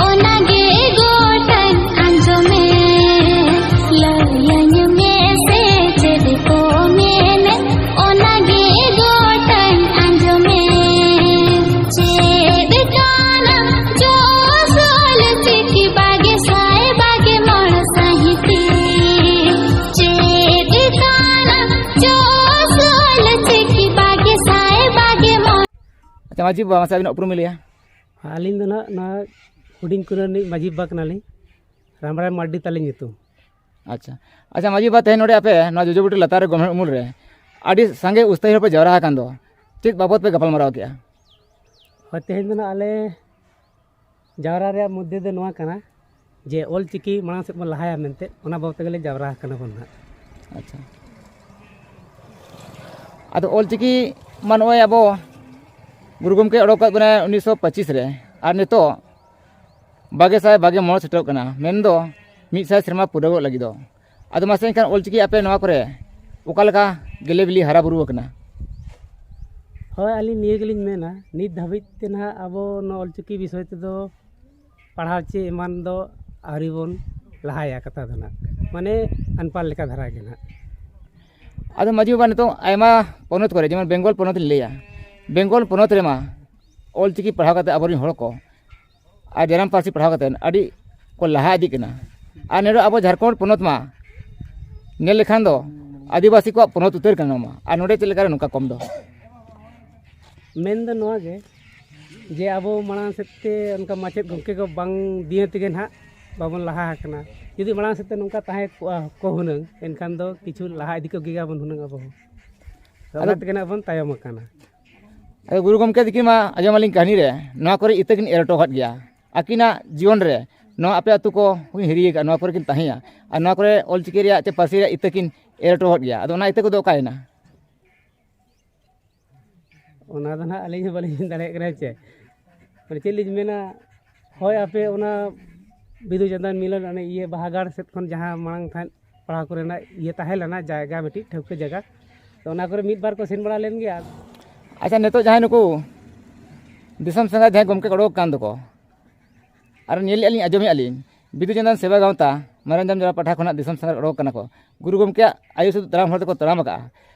ᱚᱱᱟᱜᱮ ᱜᱚᱴᱟᱧ ᱟᱸᱡᱚᱢᱮᱫ᱾ ᱞᱟᱹᱭᱟᱹᱧ ᱢᱮᱥᱮ, ᱪᱮᱫ ᱠᱚ ᱢᱮᱱᱮᱫ, ᱚᱱᱟᱜᱮ ᱜᱚᱴᱟᱧ ᱟᱸᱡᱚᱢᱮᱫ᱾ ᱪᱮᱫ ᱠᱟᱱᱟ ᱡᱚᱥ ᱚᱞ ᱪᱤᱠᱤ ᱵᱟᱜᱮ ᱥᱟᱭ ᱵᱟᱜᱮ ᱢᱚᱬ ᱥᱟᱹᱦᱤᱛ? ᱪᱮᱫ ᱠᱟᱱᱟ ᱡᱚᱥ ᱚᱞ ᱪᱤᱠᱤ ᱵᱟᱜᱮ ᱥᱟᱭ ᱵᱟᱜᱮ ᱢᱚᱬ? ᱟᱪᱪᱷᱟ, ᱢᱟᱹᱡᱷᱤ ᱵᱟᱵᱟ, ᱢᱟᱥᱮ ᱟᱹᱵᱤᱱᱟᱜ ᱩᱯᱨᱩᱢ ᱵᱤᱱ ᱞᱟᱹᱭᱟ? ᱟᱹᱞᱤᱧ ᱫᱚ ᱱᱟᱦᱟᱜ ᱱᱚᱣᱟ ᱦᱩᱰᱤᱧ ᱠᱩᱱᱟᱹ ᱨᱤᱱᱤᱡ ᱢᱟᱹᱡᱷᱤ ᱵᱟᱵᱟ ᱠᱟᱱᱟᱞᱤᱧ᱾ ᱨᱟᱢᱨᱟᱭ ᱢᱟᱨᱰᱤ ᱛᱟᱹᱞᱤᱧ ᱧᱩᱛᱩᱢ᱾ ᱟᱪᱪᱷᱟ᱾ ᱟᱪᱪᱷᱟ, ᱢᱟᱹᱡᱷᱤ ᱵᱟᱵᱟ, ᱛᱮᱦᱮᱧ ᱱᱚᱰᱮ ᱟᱯᱮ ᱱᱚᱣᱟ ᱡᱚᱡᱚ ᱵᱩᱴᱟᱹ ᱞᱟᱛᱟᱨ ᱨᱮ ᱜᱚᱢᱦᱮᱲ ᱩᱢᱩᱞ ᱨᱮ ᱟᱹᱰᱤ ᱥᱟᱸᱜᱮ ᱩᱥᱛᱟᱹᱭ ᱦᱚᱲ ᱯᱮ ᱡᱟᱣᱨᱟ ᱟᱠᱟᱱ ᱫᱚ, ᱪᱮᱫ ᱵᱟᱵᱚᱛ ᱯᱮ ᱜᱟᱯᱟᱞᱢᱟᱨᱟᱣ ᱠᱮᱜᱼᱟ? ᱦᱳᱭ, ᱛᱮᱦᱮᱧ ᱫᱚ ᱱᱟᱜ ᱟᱞᱮ ᱡᱟᱣᱨᱟ ᱨᱮᱭᱟᱜ ᱢᱩᱫᱽᱫᱮ ᱫᱚ ᱱᱚᱣᱟ ᱠᱟᱱᱟ ᱡᱮ ᱚᱞ ᱪᱤᱠᱤ ᱢᱟᱲᱟᱝ ᱥᱮᱫ ᱵᱚᱱ ᱞᱟᱦᱟᱭᱟ ᱢᱮᱱᱛᱮ, ᱚᱱᱟ ᱵᱟᱵᱚᱛ ᱛᱮᱜᱮ ᱞᱮ ᱡᱟᱣᱨᱟ ᱟᱠᱟᱱᱟ ᱵᱚᱱ ᱱᱟᱜ᱾ ᱟᱪᱪᱷᱟ᱾ ᱟᱫᱚ ᱚᱞ ᱪᱤᱠᱤ ᱢᱟ ᱱᱚᱜᱼᱚᱭ ᱟᱵᱚ ᱜᱩᱨᱩ ᱜᱚᱢᱠᱮ ᱚᱰᱚᱠ ᱟᱠᱟᱫ ᱵᱚᱱᱟᱭ ᱩᱱᱤᱥᱥᱚ ᱯᱚᱸᱪᱤᱥ ᱨᱮ, ᱟᱨ ᱱᱤᱛᱚᱜ ᱵᱟᱜᱮ ᱥᱟᱭ ᱵᱟᱜᱮ ᱢᱚᱬᱮ ᱥᱮᱴᱮᱨᱚᱜ ᱠᱟᱱᱟ, ᱢᱮᱱᱫᱚ ᱢᱤᱫ ᱥᱟᱭ ᱥᱮᱨᱢᱟ ᱯᱩᱨᱟᱹᱣᱚᱜ ᱞᱟᱹᱜᱤᱫᱚᱜ᱾ ᱟᱫᱚ ᱢᱟᱥᱮ ᱮᱱᱠᱷᱟᱱ ᱚᱞ ᱪᱤᱠᱤ ᱟᱯᱮ ᱱᱚᱣᱟ ᱠᱚᱨᱮ ᱚᱠᱟ ᱞᱮᱠᱟ ᱜᱮᱞᱮ ᱵᱤᱞᱤ ᱦᱟᱨᱟ ᱵᱩᱨᱩ ᱟᱠᱟᱱᱟ? ᱦᱳᱭ, ᱟᱹᱞᱤᱧ ᱱᱤᱭᱟᱹ ᱜᱮᱞᱤᱧ ᱢᱮᱱᱟ, ᱱᱤᱛ ᱫᱷᱟᱹᱵᱤᱡ ᱛᱮ ᱱᱟᱦᱟᱜ ᱟᱵᱚ ᱱᱚᱣᱟ ᱚᱞ ᱪᱤᱠᱤ ᱵᱤᱥᱚᱭ ᱛᱮᱫᱚ ᱯᱟᱲᱦᱟᱣ ᱪᱮ ᱮᱢᱟᱱ ᱫᱚ ᱟᱹᱣᱨᱤ ᱵᱚᱱ ᱞᱟᱦᱟᱭᱟ ᱠᱟᱛᱷᱟ ᱫᱚ ᱱᱟᱦᱟᱜ, ᱢᱟᱱᱮ ᱟᱱᱯᱟᱲ ᱞᱮᱠᱟ ᱫᱷᱟᱨᱟ ᱜᱮ ᱱᱟᱦᱟᱜ᱾ ᱟᱫᱚ ᱢᱟᱹᱡᱷᱤ ᱵᱟᱵᱟ, ᱱᱤᱛᱚᱜ ᱟᱭᱢᱟ ᱯᱚᱱᱚᱛ ᱠᱚᱨᱮ, ᱡᱮᱢᱚᱱ ᱵᱮᱝᱜᱚᱞ ᱯᱚᱱᱚᱛ ᱞᱤᱧ ᱞᱟᱹᱭᱟ, ᱵᱮᱝᱜᱚᱞ ᱯᱚᱱᱚᱛ ᱨᱮᱢᱟ ᱚᱞ ᱪᱤᱠᱤ ᱯᱟᱲᱦᱟᱣ ᱠᱟᱛᱮ ᱟᱵᱚᱨᱮᱱ ᱦᱚᱲ ᱠᱚ ᱟᱨ ᱡᱟᱱᱟᱢ ᱯᱟᱹᱨᱥᱤ ᱯᱟᱲᱦᱟᱣ ᱠᱟᱛᱮ ᱟᱹᱰᱤ ᱠᱚ ᱞᱟᱦᱟ ᱤᱫᱤᱜ ᱠᱟᱱᱟ᱾ ᱟᱨ ᱱᱚᱰᱮ ᱟᱵᱚ ᱡᱷᱟᱲᱠᱷᱚᱸᱰ ᱯᱚᱱᱚᱛ ᱢᱟ ᱧᱮᱞ ᱞᱮᱠᱷᱟᱱ ᱫᱚ ᱟᱹᱫᱤᱵᱟᱹᱥᱤ ᱠᱚᱣᱟᱜ ᱯᱚᱱᱚᱛ ᱩᱛᱟᱹᱨ ᱠᱟᱱᱟ ᱱᱚᱣᱟ᱾ ᱟᱨ ᱱᱚᱰᱮ ᱪᱮᱫ ᱞᱮᱠᱟᱨᱮ ᱱᱚᱝᱠᱟ ᱠᱚᱢ ᱫᱚ? ᱢᱮᱱ ᱫᱚ ᱱᱚᱣᱟ ᱜᱮ ᱡᱮ ᱟᱵᱚ ᱢᱟᱲᱟᱝ ᱥᱮᱫ ᱛᱮ ᱚᱱᱠᱟ ᱢᱟᱪᱮᱫ ᱜᱚᱢᱠᱮ ᱠᱚ ᱵᱟᱝ ᱫᱤᱭᱮ ᱛᱮᱜᱮ ᱱᱟᱦᱟᱜ ᱵᱟᱵᱚᱱ ᱞᱟᱦᱟ ᱟᱠᱟᱱᱟ᱾ ᱡᱩᱫᱤ ᱢᱟᱲᱟᱝ ᱥᱮᱫ ᱛᱮ ᱱᱚᱝᱠᱟ ᱛᱟᱦᱮᱸ ᱠᱚᱜᱼᱟ ᱠᱚ ᱦᱩᱱᱟᱹᱝ, ᱮᱱᱠᱷᱟᱱ ᱫᱚ ᱠᱤᱪᱷᱩ ᱞᱟᱦᱟ ᱤᱫᱤ ᱠᱚᱜ ᱜᱮᱭᱟᱵᱚᱱ ᱦᱩᱱᱟᱹᱝ ᱟᱵᱚ ᱦᱚᱸ᱾ ᱟᱫᱚ ᱚᱱᱟ ᱛᱮᱜᱮ ᱱᱟᱦᱟᱜ ᱵᱚᱱ ᱛᱟᱭᱚᱢ ᱟᱠᱟᱱᱟ᱾ ᱟᱫᱚ ᱜᱩᱨᱩ ᱜᱚᱢᱠᱮ ᱛᱟᱹᱠᱤᱱ ᱢᱟ ᱟᱸᱡᱚᱢ ᱟᱹᱞᱤᱧ ᱠᱟᱹᱦᱱᱤ ᱨᱮ, ᱱᱚᱣᱟ ᱠᱚᱨᱮ ᱤᱛᱟᱹ ᱠᱤᱱ ᱮᱨ ᱦᱚᱴᱚ ᱟᱠᱟᱫ ᱜᱮᱭᱟ᱾ ᱟᱹᱠᱤᱱᱟᱜ ᱡᱤᱭᱚᱱ ᱨᱮ ᱱᱚᱣᱟ ᱟᱯᱮ ᱟᱹᱛᱩ ᱠᱚ ᱦᱤᱨᱤ ᱟᱠᱟᱫᱼᱟ, ᱱᱚᱣᱟ ᱠᱚᱨᱮ ᱠᱤᱱ ᱛᱟᱦᱮᱸᱭᱟ, ᱟᱨ ᱱᱚᱣᱟ ᱠᱚᱨᱮ ᱚᱞᱪᱤᱠᱤ ᱨᱮᱭᱟᱜ ᱪᱮ ᱯᱟᱹᱨᱥᱤ ᱨᱮᱭᱟᱜ ᱤᱛᱟᱹ ᱠᱤᱱ ᱮᱨ ᱦᱚᱴᱚ ᱟᱠᱟᱫ ᱜᱮᱭᱟ᱾ ᱟᱫᱚ ᱚᱱᱟ ᱤᱛᱟᱹ ᱠᱚᱫᱚ ᱚᱠᱟᱭᱮᱱᱟ? ᱚᱱᱟ ᱫᱚ ᱱᱟᱦᱟᱜ ᱟᱹᱞᱤᱧ ᱦᱚᱸ ᱵᱟᱹᱞᱤᱧ ᱢᱮᱱ ᱫᱟᱲᱮᱭᱟᱜ ᱠᱟᱱᱟ᱾ ᱪᱮᱫ ᱢᱟᱱᱮ ᱪᱮᱫ ᱞᱤᱧ ᱢᱮᱱᱟ? ᱦᱳᱭ, ᱟᱯᱮ ᱚᱱᱟ ᱵᱤᱫᱩ ᱪᱟᱸᱫᱟᱱ ᱢᱤᱞᱚᱱ, ᱚᱱᱮ ᱤᱭᱟᱹ, ᱵᱟᱦᱟᱜᱟᱲ ᱥᱮᱫ ᱠᱷᱚᱱ ᱡᱟᱦᱟᱸ ᱢᱟᱲᱟᱝ ᱛᱟᱦᱮᱸᱫ ᱯᱟᱲᱦᱟᱣ ᱠᱚᱨᱮᱱᱟᱜ ᱤᱭᱟᱹ ᱛᱟᱦᱮᱸ ᱞᱮᱱᱟ, ᱡᱟᱭᱜᱟ, ᱢᱤᱫᱴᱤᱡ ᱴᱷᱟᱹᱣᱠᱟᱹ ᱡᱟᱭᱜᱟ, ᱛᱚ ᱚᱱᱟ ᱠᱚᱨᱮ ᱢᱤᱫ ᱵᱟᱨ ᱠᱚ ᱥᱮᱱ ᱵᱟᱲᱟ ᱞᱮᱱ ᱜᱮᱭᱟ᱾ ᱟᱪᱪᱷᱟ, ᱱᱤᱛᱚᱜ ᱡᱟᱦᱟᱸᱭ ᱱᱩᱠᱩ ᱫᱤᱥᱚᱢ ᱥᱟᱸᱜᱷᱟᱨ ᱡᱟᱦᱟᱸᱭ ᱜᱚᱢᱠᱮ ᱠᱚ ᱚᱰᱚᱠ ᱟᱠᱟᱱ ᱫᱚᱠᱚ, ᱟᱨ ᱧᱮᱞᱮᱫᱼᱟ ᱞᱤᱧ, ᱟᱸᱡᱚᱢᱮᱫᱼᱟ ᱞᱤᱧ, ᱵᱤᱫᱩ ᱪᱟᱸᱫᱟᱱ ᱥᱮᱵᱟ ᱜᱟᱶᱛᱟ ᱢᱟᱨᱟᱝ ᱡᱟᱢ ᱡᱚᱲᱟ ᱯᱟᱦᱴᱟ ᱠᱷᱚᱱᱟᱜ ᱫᱤᱥᱚᱢ ᱥᱟᱸᱜᱷᱟᱨ ᱚᱰᱚᱠ ᱠᱟᱱᱟ ᱠᱚ, ᱜᱩᱨᱩ ᱜᱚᱢᱠᱮᱭᱟᱜ ᱟᱭᱩᱨ ᱥᱩᱛᱩᱜ ᱛᱟᱲᱟᱢ ᱦᱚᱨ ᱛᱮᱠᱚ ᱛᱟᱲᱟᱢ ᱟᱠᱟᱫᱼᱟ᱾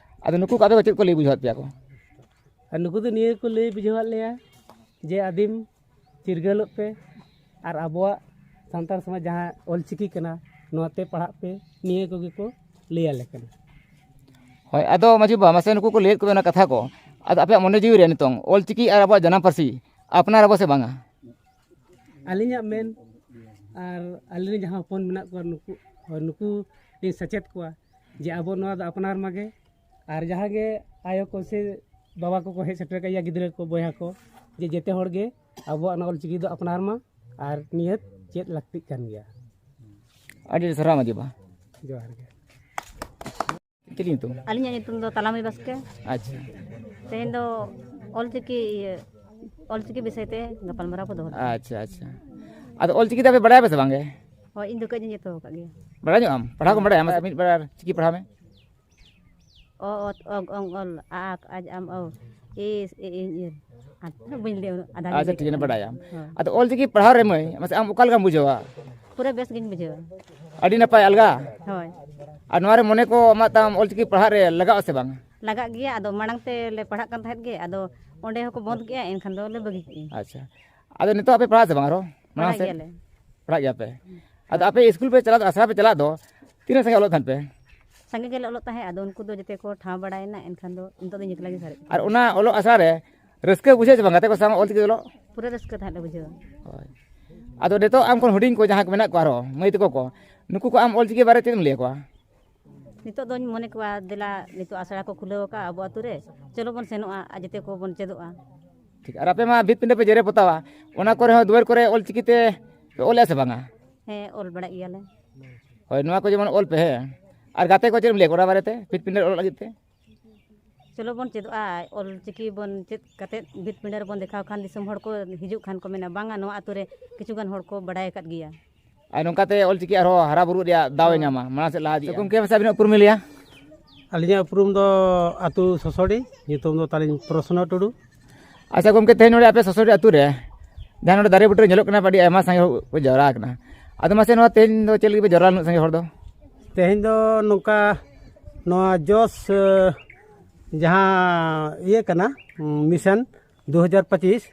ᱟᱫᱚ ᱱᱩᱠᱩ ᱠᱚ ᱟᱯᱮ ᱠᱚ ᱪᱮᱫ ᱠᱚ ᱞᱟᱹᱭ ᱵᱩᱡᱷᱟᱹᱣᱟᱫ ᱯᱮᱭᱟ ᱠᱚ? ᱟᱨ ᱱᱩᱠᱩ ᱫᱚ ᱱᱤᱭᱟᱹ ᱠᱚ ᱞᱟᱹᱭ ᱵᱩᱡᱷᱟᱹᱣᱟᱫ ᱞᱮᱭᱟ ᱡᱮ ᱟᱹᱫᱤᱢ ᱪᱤᱨᱜᱟᱹᱞᱚᱜ ᱯᱮ ᱟᱨ ᱟᱵᱚᱣᱟᱜ ᱥᱟᱱᱛᱟᱲ ᱥᱚᱢᱟᱡᱽ ᱡᱟᱦᱟᱸ ᱚᱞᱪᱤᱠᱤ ᱠᱟᱱᱟ, ᱱᱚᱣᱟ ᱛᱮ ᱯᱟᱲᱦᱟᱜ ᱯᱮ, ᱱᱤᱭᱟᱹ ᱠᱚᱜᱮ ᱠᱚ ᱞᱟᱹᱭ ᱟᱞᱮ ᱠᱟᱱᱟ᱾ ᱦᱳᱭ, ᱟᱫᱚ ᱢᱟᱹᱡᱷᱤ ᱵᱟᱵᱟ, ᱢᱟᱥᱮ ᱱᱩᱠᱩ ᱠᱚ ᱞᱟᱹᱭᱮᱫ ᱠᱚ ᱚᱱᱟ ᱠᱟᱛᱷᱟ ᱠᱚ, ᱟᱫᱚ ᱟᱯᱮᱭᱟᱜ ᱢᱚᱱᱮ ᱡᱤᱣᱤ ᱨᱮ ᱱᱤᱛᱚᱝ ᱚᱞᱪᱤᱠᱤ ᱟᱨ ᱟᱵᱚᱣᱟᱜ ᱡᱟᱱᱟᱢ ᱯᱟᱹᱨᱥᱤ ᱟᱯᱱᱟᱨ ᱟᱵᱚ ᱥᱮ ᱵᱟᱝᱟ? ᱟᱹᱞᱤᱧᱟᱜ ᱢᱮᱱ, ᱟᱨ ᱟᱹᱞᱤᱧ ᱨᱮᱱ ᱡᱟᱦᱟᱸ ᱦᱚᱯᱚᱱ ᱢᱮᱱᱟᱜ ᱠᱚᱣᱟ, ᱱᱩᱠᱩ, ᱦᱳᱭ, ᱱᱩᱠᱩ ᱞᱤᱧ ᱥᱮᱪᱮᱫ ᱠᱚᱣᱟ ᱡᱮ ᱟᱵᱚ ᱱᱚᱣᱟ ᱫᱚ ᱟᱯᱱᱟᱨ ᱢᱟᱜᱮ, ᱟᱨ ᱡᱟᱦᱟᱸ ᱜᱮ ᱟᱭᱳ ᱠᱚ ᱥᱮ ᱵᱟᱵᱟ ᱠᱚᱠᱚ ᱦᱮᱡ ᱥᱮᱴᱮᱨ ᱠᱟᱜ ᱜᱮᱭᱟ, ᱜᱤᱫᱽᱨᱟᱹ ᱠᱚ, ᱵᱚᱭᱦᱟ ᱠᱚ, ᱡᱮ ᱡᱮᱛᱮ ᱦᱚᱲ ᱜᱮ ᱟᱵᱚᱣᱟᱜ ᱱᱚᱣᱟ ᱚᱞᱪᱤᱠᱤ ᱫᱚ ᱟᱯᱱᱟᱨ ᱢᱟ ᱟᱨ ᱱᱤᱦᱟᱹᱛ ᱪᱮᱫ ᱞᱟᱹᱠᱛᱤᱜ ᱠᱟᱱ ᱜᱮᱭᱟ᱾ ᱟᱹᱰᱤ ᱟᱹᱰᱤ ᱥᱟᱨᱦᱟᱣ ᱢᱟᱹᱡᱷᱤ ᱵᱟᱵᱟ᱾ ᱡᱚᱦᱟᱨ ᱜᱮ᱾ ᱪᱮᱫ ᱧᱩᱛᱩᱢ? ᱟᱹᱞᱤᱧᱟᱜ ᱧᱩᱛᱩᱢ ᱫᱚ ᱛᱟᱞᱟᱢᱟᱹᱭ ᱵᱟᱥᱠᱮ᱾ ᱟᱪᱪᱷᱟ᱾ ᱛᱮᱦᱮᱧ ᱫᱚ ᱚᱞᱪᱤᱠᱤ, ᱤᱭᱟᱹ, ᱚᱞᱪᱤᱠᱤ ᱵᱤᱥᱚᱭ ᱛᱮ ᱜᱟᱯᱟᱞᱢᱟᱨᱟᱣ ᱠᱚ ᱫᱚᱦᱚ ᱞᱮᱫᱟ᱾ ᱟᱪᱪᱷᱟ, ᱟᱪᱪᱷᱟ᱾ ᱟᱫᱚ ᱚᱞᱪᱤᱠᱤ ᱫᱚ ᱟᱯᱮ ᱵᱟᱲᱟᱭᱟ ᱯᱮ ᱥᱮ ᱵᱟᱝ ᱜᱮ? ᱦᱳᱭ, ᱤᱧ ᱫᱚ ᱠᱟᱹᱡ ᱤᱧ ᱮᱛᱚᱦᱚᱵ ᱟᱠᱟᱫ ᱜᱮᱭᱟ᱾ ᱵᱟᱲᱟᱭ ᱧᱚᱜ ᱟᱢ? ᱯᱟᱲᱦᱟᱣ ᱠᱚᱢ ᱵᱟᱲᱟᱭᱟ? ᱢᱟᱥᱮ ᱢᱤᱫ ᱵᱟᱨ ᱪᱤᱠᱤ ᱯᱟᱲᱦᱟᱣ ᱢᱮ᱾ ᱚ, ᱚᱛ, ᱚᱜ, ᱚᱝ, ᱚᱞ, ᱟ, ᱟᱠ, ᱟᱡ, ᱟᱢ, ᱟᱹᱣ, ᱤᱥ, ᱤ, ᱤᱧ, ᱤᱨ᱾ ᱟᱨ ᱵᱟᱹᱧ ᱞᱟᱹᱭᱟ ᱩᱱᱟᱹᱜ, ᱟᱫᱷᱟ ᱜᱮ ᱟᱪᱪᱷᱟ, ᱞᱟᱹᱭ ᱴᱷᱤᱠ ᱜᱮᱭᱟ, ᱠᱟᱜ ᱵᱟᱰᱟᱭᱟᱢ᱾ ᱦᱳᱭ᱾ ᱟᱫᱚ ᱚᱞᱪᱤᱠᱤ ᱯᱟᱲᱦᱟᱣ ᱨᱮ ᱢᱟᱹᱭ, ᱢᱟᱥᱮ ᱟᱢ ᱚᱠᱟ ᱞᱮᱠᱟᱢ ᱵᱩᱡᱷᱟᱹᱣᱟ? ᱯᱩᱨᱟᱹ ᱵᱮᱥ ᱜᱤᱧ ᱵᱩᱡᱷᱟᱹᱣᱟ᱾ ᱟᱹᱰᱤ ᱱᱟᱯᱟᱭ, ᱟᱞᱜᱟ᱾ ᱦᱳᱭ᱾ ᱟᱨ ᱱᱚᱣᱟ ᱨᱮ ᱢᱚᱱᱮ ᱠᱚ ᱟᱢᱟᱜ ᱛᱟᱢ ᱚᱞᱪᱤᱠᱤ ᱯᱟᱲᱦᱟᱜ ᱨᱮ ᱞᱟᱜᱟᱜᱼᱟ ᱥᱮ ᱵᱟᱝ? ᱞᱟᱜᱟᱜ ᱜᱮᱭᱟ, ᱟᱫᱚ ᱢᱟᱲᱟᱝ ᱛᱮ ᱞᱮ ᱯᱟᱲᱦᱟᱜ ᱠᱟᱱ ᱛᱟᱦᱮᱸᱫ ᱜᱮ, ᱟᱫᱚ ᱚᱸᱰᱮ ᱦᱚᱸᱠᱚ ᱵᱚᱸᱫᱽ ᱠᱮᱜᱼᱟ, ᱮᱱᱠᱷᱟᱱ ᱫᱚ ᱞᱮ ᱵᱟᱹᱜᱤ ᱠᱮᱜᱼᱟ᱾ ᱟᱪᱪᱷᱟ, ᱟᱫᱚ ᱱᱤᱛᱚᱜ ᱟᱯᱮ ᱯᱟᱲᱦᱟᱜ ᱥᱮ ᱵᱟᱝ ᱟᱨᱦᱚᱸ? ᱢᱟᱲᱟᱝ ᱯᱟᱲᱦᱟᱜ ᱥᱮᱫ? ᱜᱮᱭᱟᱞᱮ᱾ ᱯᱟᱲᱦᱟᱜ ᱜᱮᱭᱟ ᱯᱮ? ᱟᱫᱚ ᱟᱯᱮ ᱥᱠᱩᱞ ᱯᱮ ᱪᱟᱞᱟᱜ, ᱟᱥᱲᱟ ᱯᱮ ᱪᱟᱞᱟᱜ ᱫᱚ, ᱛᱤᱱᱟᱹᱜ ᱥᱟᱸᱜᱮ ᱚᱞᱚᱜ ᱛᱟᱦᱮᱱ ᱯᱮ? ᱥᱟᱸᱜᱮ ᱜᱮᱞᱮ ᱚᱞᱚᱜ ᱛᱟᱦᱮᱸᱫ, ᱟᱫᱚ ᱩᱱᱠᱩ ᱫᱚ ᱡᱚᱛᱚ ᱠᱚ ᱴᱷᱟᱶ ᱵᱟᱲᱟᱭᱮᱱᱟ, ᱮᱱᱠᱷᱟᱱ ᱫᱚ ᱱᱤᱛᱚᱜ ᱫᱚ ᱤᱧ ᱮᱠᱞᱟ ᱜᱮ ᱥᱟᱨᱮᱡ ᱠᱟᱱᱟ᱾ ᱟᱨ ᱚᱱᱟ ᱚᱞᱚᱜ ᱟᱥᱲᱟ ᱨᱮ ᱨᱟᱹᱥᱠᱟᱹ ᱵᱩᱡᱷᱟᱹᱜ ᱥᱮ ᱵᱟᱝ ᱜᱟᱛᱮ ᱠᱚ ᱥᱟᱶ ᱚᱞ ᱪᱤᱠᱤ ᱚᱞᱚᱜ? ᱯᱩᱨᱟᱹ ᱨᱟᱹᱥᱠᱟᱹ ᱛᱟᱦᱮᱸᱫ ᱞᱮ ᱵᱩᱡᱷᱟᱹᱣᱟ᱾ ᱦᱳᱭ᱾ ᱟᱫᱚ ᱱᱤᱛᱚᱜ ᱟᱢ ᱠᱷᱚᱱ ᱦᱩᱰᱤᱧ ᱠᱚ ᱡᱟᱦᱟᱸᱭ ᱠᱚ ᱢᱮᱱᱟᱜ ᱠᱚᱣᱟ ᱟᱨᱦᱚᱸ, ᱢᱟᱹᱭ ᱛᱟᱠᱚ ᱠᱚ, ᱱᱩᱠᱩ ᱠᱚ ᱟᱢ ᱚᱞ ᱪᱤᱠᱤ ᱵᱟᱨᱮ ᱪᱮᱫ ᱮᱢ ᱞᱟᱹᱭ ᱟᱠᱚᱣᱟ? ᱱᱤᱛᱚᱜ ᱫᱚᱧ ᱢᱚᱱᱮ ᱠᱚᱣᱟ, ᱫᱮᱞᱟ, ᱱᱤᱛᱚᱜ ᱟᱥᱲᱟ ᱠᱚ ᱠᱷᱩᱞᱟᱹᱣ ᱟᱠᱟᱫᱼᱟ ᱟᱵᱚ ᱟᱹᱛᱩ ᱨᱮ, ᱪᱚᱞᱚ ᱵᱚᱱ ᱥᱮᱱᱚᱜᱼᱟ ᱟᱨ ᱡᱮᱛᱮ ᱠᱚᱵᱚᱱ ᱪᱮᱫᱚᱜᱼᱟ᱾ ᱴᱷᱤᱠ, ᱟᱨ ᱟᱯᱮ ᱢᱟ ᱵᱷᱤᱛ ᱯᱤᱸᱰᱟᱹ ᱯᱮ ᱡᱮᱨᱮᱲ ᱯᱚᱛᱟᱣᱟ, ᱚᱱᱟ ᱠᱚᱨᱮ ᱦᱚᱸ ᱫᱩᱣᱟᱹᱨ ᱠᱚᱨᱮ ᱚᱞ ᱪᱤᱠᱤ ᱛᱮ ᱯᱮ ᱚᱞᱮᱜᱼᱟ ᱥᱮ ᱵᱟᱝᱟ? ᱦᱮᱸ, ᱚᱞ ᱵᱟᱲᱟᱜ ᱜᱮᱭᱟᱞᱮ᱾ ᱦᱳᱭ, ᱱᱚᱣᱟ ᱠᱚ ᱡᱮᱢᱚᱱ ᱚᱞ ᱯᱮ, ᱦᱮᱸ᱾ ᱟᱨ ᱜᱟᱛᱮ ᱠᱚ ᱪᱮᱫ ᱮᱢ ᱞᱟᱹᱭ ᱠᱚᱣᱟ ᱚᱱᱟ ᱵᱟᱨᱮᱛᱮ, ᱵᱷᱤᱛ ᱯᱤᱸᱰᱟᱹ ᱚᱞ ᱞᱟᱹᱜᱤᱫ ᱛᱮ? ᱪᱚᱞᱚ ᱵᱚᱱ ᱪᱮᱫᱚᱜᱼᱟ, ᱚᱞ ᱪᱤᱠᱤ ᱵᱚᱱ ᱪᱮᱫ ᱠᱟᱛᱮᱫ ᱵᱷᱤᱛ ᱯᱤᱸᱰᱟᱹ ᱨᱮᱵᱚᱱ ᱫᱮᱠᱷᱟᱣ ᱠᱷᱟᱱ, ᱫᱤᱥᱚᱢ ᱦᱚᱲ ᱠᱚ ᱦᱤᱡᱩᱜ ᱠᱷᱟᱱ ᱠᱚ ᱢᱮᱱᱟ, "ᱵᱟᱝᱟ, ᱱᱚᱣᱟ ᱟᱹᱛᱩ ᱨᱮ ᱠᱤᱪᱷᱩ ᱜᱟᱱ ᱦᱚᱲ ᱠᱚ ᱵᱟᱲᱟᱭ ᱟᱠᱟᱫ ᱜᱮᱭᱟ᱾" ᱟᱨ ᱱᱚᱝᱠᱟᱛᱮ ᱚᱞ ᱪᱤᱠᱤ ᱟᱨᱦᱚᱸ ᱦᱟᱨᱟ ᱵᱩᱨᱩᱜ ᱨᱮᱭᱟᱜ ᱫᱟᱣ ᱮ ᱧᱟᱢᱟ, ᱢᱟᱲᱟᱝ ᱥᱮᱫ ᱞᱟᱦᱟ ᱤᱫᱤᱜᱼᱟ᱾ ᱜᱚᱢᱠᱮ, ᱢᱟᱥᱮ ᱟᱹᱵᱤᱱᱟᱜ ᱩᱯᱨᱩᱢ ᱵᱤᱱ ᱞᱟᱹᱭᱟ? ᱟᱹᱞᱤᱧᱟᱜ ᱩᱯᱨᱩᱢ ᱫᱚ ᱟᱹᱛᱩ ᱥᱚᱥᱚᱰᱤ, ᱧᱩᱛᱩᱢ ᱫᱚ ᱛᱟᱹᱞᱤᱧ ᱯᱨᱚᱥᱱᱚ ᱴᱩᱰᱩ᱾ ᱟᱪᱪᱷᱟ ᱜᱚᱢᱠᱮ, ᱛᱮᱦᱮᱧ ᱱᱚᱰᱮ ᱟᱯᱮ ᱥᱚᱥᱚᱰᱤ ᱟᱹᱛᱩ ᱨᱮ ᱡᱟᱦᱟᱸ ᱱᱚᱰᱮ ᱫᱟᱨᱮ ᱵᱩᱴᱟᱹ ᱨᱮ ᱧᱮᱞᱚᱜ ᱠᱟᱱᱟ, ᱟᱹᱰᱤ ᱟᱭᱢᱟ ᱥᱟᱸᱜᱮ ᱦᱚᱲ ᱠᱚ ᱡᱟᱣᱨᱟ ᱟᱠᱟᱱᱟ᱾ ᱟᱫᱚ ᱢᱟᱥᱮ, ᱱᱚᱣᱟ ᱛᱮᱦᱮᱧ ᱫᱚ ᱪᱮᱫ ᱞᱟᱹᱜᱤᱫ ᱯᱮ ᱡᱟᱣᱨᱟ ᱞᱮᱱᱟ ᱥᱟᱸᱜᱮ ᱦᱚᱲ ᱫᱚ? ᱛᱮᱦᱮᱧ ᱫᱚ ᱱᱚᱝᱠᱟ, ᱱᱚᱣᱟ ᱡᱚᱥ, ᱮ, ᱡᱟᱦᱟᱸ ᱤᱭᱟᱹ ᱠᱟᱱᱟ, ᱢᱤᱥᱚᱱ ᱫᱩ ᱦᱟᱡᱟᱨ ᱯᱚᱸᱪᱤᱥ,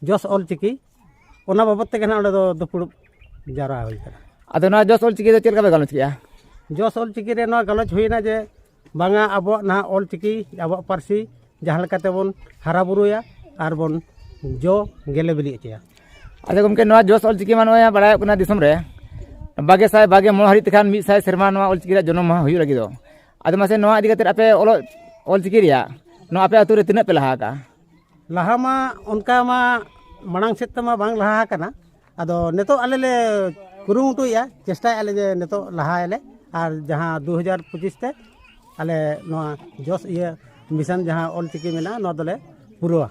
ᱡᱚᱥ ᱚᱞ ᱪᱤᱠᱤ, ᱚᱱᱟ ᱵᱟᱵᱚᱫ ᱛᱮᱜᱮ ᱱᱟᱦᱟᱜ ᱚᱸᱰᱮ ᱫᱚ ᱫᱩᱯᱲᱩᱵ ᱡᱟᱣᱨᱟ ᱦᱩᱭ ᱠᱟᱱᱟ᱾ ᱟᱫᱚ ᱱᱚᱣᱟ ᱡᱚᱥ ᱚᱞ ᱪᱤᱠᱤ ᱫᱚ ᱪᱮᱫ ᱞᱮᱠᱟ ᱯᱮ ᱜᱟᱞᱚᱪ ᱠᱮᱜᱼᱟ? ᱡᱚᱥ ᱚᱞ ᱪᱤᱠᱤ ᱨᱮ ᱱᱚᱣᱟ ᱜᱟᱞᱚᱪ ᱦᱩᱭᱱᱟ ᱡᱮ, ᱵᱟᱝᱟ, ᱟᱵᱚᱣᱟᱜ ᱱᱟᱦᱟᱜ ᱚᱞ ᱪᱤᱠᱤ, ᱟᱵᱚᱣᱟᱜ ᱯᱟᱹᱨᱥᱤ ᱡᱟᱦᱟᱸ ᱞᱮᱠᱟ ᱛᱮᱵᱚᱱ ᱦᱟᱨᱟ ᱵᱩᱨᱩᱭᱟ ᱟᱨ ᱵᱚᱱ ᱡᱚ ᱜᱮᱞᱮ ᱵᱤᱞᱤ ᱦᱚᱪᱚᱭᱟ᱾ ᱟᱪᱪᱷᱟ ᱜᱚᱢᱠᱮ, ᱱᱚᱣᱟ ᱡᱚᱥ ᱚᱞ ᱪᱤᱠᱤ ᱢᱟ ᱱᱚᱜᱼᱚᱭ ᱵᱟᱲᱟᱭᱚᱜ ᱠᱟᱱᱟ ᱫᱤᱥᱚᱢ ᱨᱮ, ᱵᱟᱜᱮ ᱥᱟᱭ ᱵᱟᱜᱮ ᱢᱚᱬᱮ ᱦᱟᱹᱨᱤᱡ ᱛᱮᱠᱷᱟᱱ ᱢᱤᱫ ᱥᱟᱭ ᱥᱮᱨᱢᱟ ᱱᱚᱣᱟ ᱚᱞ ᱪᱤᱠᱤ ᱨᱮᱭᱟᱜ ᱡᱚᱱᱚᱢ ᱢᱟᱦᱟ ᱦᱩᱭᱩᱜ ᱞᱟᱹᱜᱤᱫᱚᱜ᱾ ᱟᱫᱚ ᱢᱟᱥᱮ, ᱱᱚᱣᱟ ᱤᱫᱤ ᱠᱟᱛᱮ ᱟᱯᱮ ᱚᱞᱚᱜ, ᱚᱞ ᱪᱤᱠᱤ ᱨᱮᱭᱟᱜ ᱱᱚᱣᱟ ᱟᱯᱮ ᱟᱹᱛᱩ ᱨᱮ ᱛᱤᱱᱟᱹᱜ ᱯᱮ ᱞᱟᱦᱟ ᱟᱠᱟᱜᱼᱟ? ᱞᱟᱦᱟ ᱢᱟ ᱚᱱᱠᱟ ᱢᱟ ᱢᱟᱲᱟᱝ ᱥᱮᱫ ᱛᱮᱢᱟ ᱵᱟᱝ ᱞᱟᱦᱟ ᱟᱠᱟᱱᱟ᱾ ᱟᱫᱚ ᱱᱤᱛᱚᱜ ᱟᱞᱮ ᱞᱮ ᱠᱩᱨᱩᱢᱩᱴᱩᱭᱮᱫᱼᱟ, ᱪᱮᱥᱴᱟᱭᱮᱫᱼᱟ ᱞᱮ ᱡᱮ ᱱᱤᱛᱚᱜ ᱞᱟᱦᱟᱭᱟᱞᱮ᱾ ᱟᱨ ᱡᱟᱦᱟᱸ ᱫᱩ ᱦᱟᱡᱟᱨ ᱯᱚᱸᱪᱤᱥ ᱛᱮ ᱟᱞᱮ ᱱᱚᱣᱟ ᱡᱚᱥ ᱤᱭᱟᱹ ᱢᱤᱥᱚᱱ ᱡᱟᱦᱟᱸ ᱚᱞ ᱪᱤᱠᱤ ᱢᱮᱱᱟᱜᱼᱟ, ᱱᱚᱣᱟ ᱫᱚᱞᱮ ᱯᱩᱨᱟᱹᱣᱟ᱾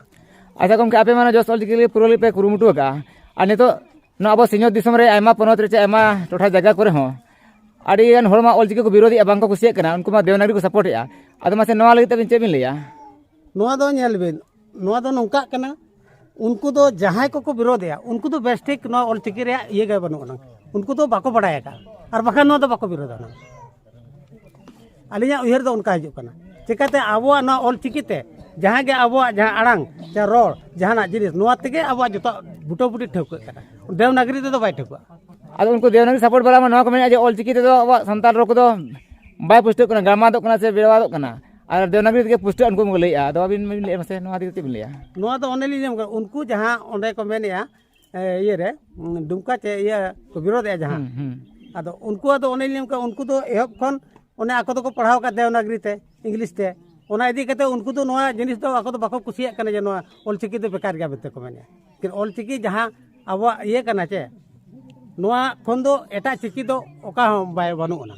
ᱟᱪᱪᱷᱟ ᱜᱚᱢᱠᱮ, ᱟᱯᱮ ᱢᱟ ᱱᱚᱣᱟ ᱡᱚᱥ ᱚᱞ ᱪᱤᱠᱤ ᱞᱟᱹᱜᱤᱫ ᱯᱩᱨᱟᱹᱣ ᱞᱟᱹᱜᱤᱫ ᱯᱮ ᱠᱩᱨᱩᱢᱩᱴᱩ ᱟᱠᱟᱫᱼᱟ, ᱟᱨ ᱱᱤᱛᱚᱜ ᱱᱚᱣᱟ ᱟᱵᱚ ᱥᱤᱧᱚᱛ ᱫᱤᱥᱚᱢ ᱨᱮ ᱟᱭᱢᱟ ᱯᱚᱱᱚᱛ ᱨᱮ ᱪᱮ ᱟᱭᱢᱟ ᱴᱚᱴᱷᱟ ᱡᱟᱭᱜᱟ ᱠᱚᱨᱮ ᱦᱚᱸ ᱟᱹᱰᱤ ᱜᱟᱱ ᱦᱚᱲ ᱢᱟ ᱚᱞ ᱪᱤᱠᱤ ᱠᱚ ᱵᱤᱨᱳᱫᱮᱜᱼᱟ, ᱵᱟᱝ ᱠᱚ ᱠᱩᱥᱤᱭᱟᱜ ᱠᱟᱱᱟ, ᱩᱱᱠᱩ ᱢᱟ ᱫᱮᱵᱽᱱᱟᱜᱚᱨᱤ ᱠᱚ ᱥᱟᱯᱳᱨᱴᱮᱜᱼᱟ᱾ ᱟᱫᱚ ᱢᱟᱥᱮ, ᱱᱚᱣᱟ ᱞᱟᱹᱜᱤᱫ ᱛᱮ ᱟᱹᱵᱤᱱ ᱪᱮᱫ ᱵᱤᱱ ᱞᱟᱹᱭᱟ? ᱱᱚᱣᱟ ᱫᱚ ᱧᱮᱞ ᱵᱤᱱ, ᱱᱚᱣᱟ ᱫᱚ ᱱᱚᱝᱠᱟᱜ ᱠᱟᱱᱟ, ᱩᱱᱠᱩ ᱫᱚ ᱡᱟᱦᱟᱸᱭ ᱠᱚᱠᱚ ᱵᱤᱨᱳᱫᱮᱜᱼᱟ, ᱩᱱᱠᱩ ᱫᱚ ᱵᱮᱥ ᱴᱷᱤᱠ ᱱᱚᱣᱟ ᱚᱞ ᱪᱤᱠᱤ ᱨᱮᱭᱟᱜ ᱤᱭᱟᱹ ᱜᱮ ᱵᱟᱹᱱᱩᱜ ᱟᱱᱟ, ᱩᱱᱠᱩ ᱫᱚ ᱵᱟᱠᱚ ᱵᱟᱲᱟᱭ ᱟᱠᱟᱫᱼᱟ, ᱟᱨ ᱵᱟᱠᱷᱟᱱ ᱱᱚᱣᱟ ᱫᱚ ᱵᱟᱠᱚ ᱵᱤᱨᱳᱫᱟ ᱱᱟᱝ᱾ ᱟᱹᱞᱤᱧᱟᱜ ᱩᱭᱦᱟᱹᱨ ᱫᱚ ᱚᱱᱠᱟ ᱦᱤᱡᱩᱜ ᱠᱟᱱᱟ᱾ ᱪᱤᱠᱟᱹᱛᱮ ᱟᱵᱚᱣᱟᱜ ᱱᱚᱣᱟ ᱚᱞ ᱪᱤᱠᱤ ᱛᱮ ᱡᱟᱦᱟᱸ ᱜᱮ ᱟᱵᱚᱣᱟᱜ ᱡᱟᱦᱟᱸ ᱟᱲᱟᱝ ᱥᱮ ᱨᱚᱲ, ᱡᱟᱦᱟᱱᱟᱜ ᱡᱤᱱᱤᱥ, ᱱᱚᱣᱟ ᱛᱮᱜᱮ ᱟᱵᱚᱣᱟᱜ ᱡᱚᱛᱚ ᱵᱩᱴᱟᱹ ᱵᱩᱴᱤ ᱴᱷᱟᱹᱣᱠᱟᱹᱜ ᱠᱟᱱᱟ, ᱫᱮᱵᱽᱱᱟᱜᱚᱨᱤ ᱛᱮᱫᱚ ᱵᱟᱭ ᱴᱷᱟᱹᱣᱠᱟᱹᱜᱼᱟ᱾ ᱟᱫᱚ ᱩᱱᱠᱩ ᱫᱮᱵᱽᱱᱟᱜᱚᱨᱤ ᱥᱟᱯᱳᱨᱴ ᱵᱟᱞᱟ ᱢᱟ ᱱᱚᱣᱟ ᱠᱚ ᱢᱮᱱᱮᱫᱼᱟ ᱡᱮ ᱚᱞ ᱪᱤᱠᱤ ᱛᱮᱫᱚ ᱟᱵᱚᱣᱟᱜ ᱥᱟᱱᱛᱟᱲ ᱨᱚᱲ ᱠᱚᱫᱚ ᱵᱟᱭ ᱯᱩᱥᱴᱟᱹᱜ ᱠᱟᱱᱟ, ᱜᱟᱢᱟᱫᱚᱜ ᱠᱟᱱᱟ ᱥᱮ ᱵᱮᱲᱵᱟᱫᱚᱜ ᱠᱟᱱᱟ, ᱟᱨ ᱫᱮᱵᱽᱱᱟᱜᱚᱨᱤ ᱛᱮᱜᱮ ᱯᱩᱥᱴᱟᱹᱜᱼᱟ, ᱩᱱᱠᱩ ᱢᱟᱠᱚ ᱞᱟᱹᱭᱮᱫᱼᱟ᱾ ᱟᱫᱚ ᱟᱹᱵᱤᱱ ᱵᱤᱱ ᱞᱟᱹᱭᱮᱫᱼᱟ, ᱢᱟᱥᱮ ᱱᱚᱣᱟ ᱤᱫᱤ ᱠᱟᱛᱮ ᱵᱤᱱ ᱞᱟᱹᱭᱟ? ᱱᱚᱣᱟ ᱫᱚ ᱚᱱᱮ ᱞᱤᱧ ᱞᱟᱹᱭ ᱟᱢ ᱠᱟᱱᱟ, ᱩᱱᱠᱩ ᱡᱟᱦᱟᱸ ᱚᱸᱰᱮ ᱠᱚ ᱢᱮᱱᱮᱫᱼᱟ, ᱮ, ᱤᱭᱟᱹ ᱨᱮ, ᱩᱸ, ᱰᱩᱢᱠᱟ ᱪᱮ ᱤᱭᱟᱹ ᱠᱚ ᱵᱤᱨᱳᱫᱷᱮᱜᱼᱟ ᱡᱟᱦᱟᱸ, ᱦᱩᱸ, ᱦᱩᱸ᱾ ᱟᱫᱚ ᱩᱱᱠᱩᱣᱟᱜ ᱫᱚ ᱚᱱᱮ ᱞᱤᱧ ᱞᱟᱹᱭ ᱟᱢ ᱠᱟᱱᱟ, ᱩᱱᱠᱩ ᱫᱚ ᱮᱦᱚᱵ ᱠᱷᱚᱱ ᱚᱱᱮ ᱟᱠᱚ ᱫᱚᱠᱚ ᱯᱟᱲᱦᱟᱣ ᱟᱠᱟᱫ ᱫᱮᱣᱱᱟᱜᱽᱨᱤ ᱛᱮ, ᱤᱝᱞᱤᱥ ᱛᱮ᱾ ᱚᱱᱟ ᱤᱫᱤ ᱠᱟᱛᱮ ᱩᱱᱠᱩ ᱫᱚ ᱱᱚᱣᱟ ᱡᱤᱱᱤᱥ ᱫᱚ ᱟᱠᱚ ᱫᱚ ᱵᱟᱠᱚ ᱠᱩᱥᱤᱭᱟᱜ ᱠᱟᱱᱟ ᱡᱮ ᱱᱚᱣᱟ ᱚᱞᱪᱤᱠᱤ ᱫᱚ ᱵᱮᱠᱟᱨ ᱜᱮᱭᱟ ᱢᱮᱱᱛᱮ ᱠᱚ ᱢᱮᱱᱮᱫᱼᱟ᱾ ᱞᱮᱠᱤᱱ ᱚᱞᱪᱤᱠᱤ ᱡᱟᱦᱟᱸ ᱟᱵᱚᱣᱟᱜ ᱤᱭᱟᱹ ᱠᱟᱱᱟ ᱪᱮ, ᱱᱚᱣᱟ ᱠᱷᱚᱱ ᱫᱚ ᱮᱴᱟᱜ ᱪᱤᱠᱤ ᱫᱚ ᱚᱠᱟ ᱦᱚᱸ ᱵᱟᱭ, ᱵᱟᱹᱱᱩᱜ ᱟᱱᱟ᱾